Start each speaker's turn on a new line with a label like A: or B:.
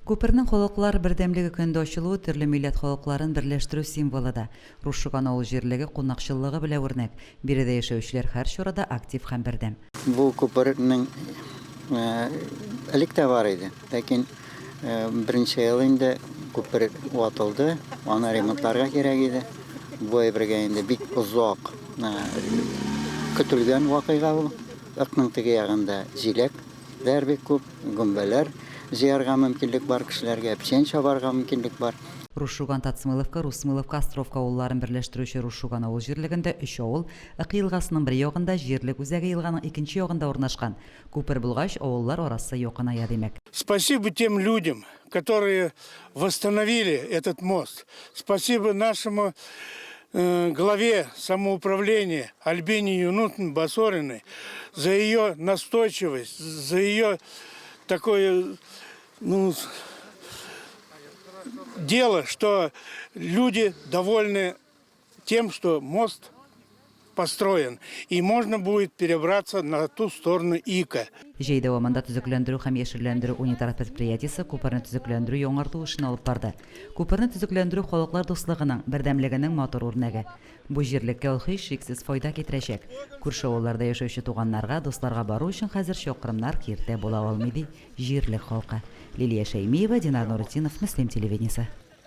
A: Күпернең Халыклар бердәмлеге көнендә ачылуы төрле милләт халыкларын берләштерү символы да. Рус Шуган авыл җирлеге кунакчыллыгы белән үрнәк. Биредә яшәүчеләр һәр чарада актив һәм бердәм.
B: Бу күпернең элек тә бар иде, ләкин берничә ел инде күпер ватылды, аны ремонтларга кирәк иде. Бу әйбергә инде бик озак көтелгән вакыйга ул. Ыкның теге ягында җиләк ләр бик күп, гөмбәләр җыярга мөмкинлек бар кешеләргә, печән чабарга мөмкинлек бар.
A: Рус Шуган, Татсмыловка, Рус Смыловка, Островка авылларын берләштерүче Рус Шуган авыл җирлегендә өч авыл, Ык елгасының бер ягында, җирлек үзәге елганың икенче ягында урнашкан. Күпер булгач, авыллар арасы якыная, димәк.
C: Спасибо тем людям, которые восстановили этот мост. Спасибо нашему главе самоуправления Альбине Юнусовне Басориной за ее настойчивость, за ее такое, ну, дело, что люди довольны тем, что мост построен, и можно будет перебраться на ту сторону Ика.
A: Җәй дәвамында төзекләндерү һәм яшелләндерү унитар предприятиесе күперне төзекләндерү яңарту эшен алып барды. Күперне төзекләндерү халыклар дуслыгының, бердәмлегенең матур үрнәге. Бу җирлеккә ул һичшиксез файда китерәчәк. Күрше авылларда яшәүче туганнарга, дусларга бару өчен хәзер чакрымнар киртә була алмый, ди җирлек халкы. Лилия Шәймиева, Динар Нуретдинов, Мөслим телевидениесе.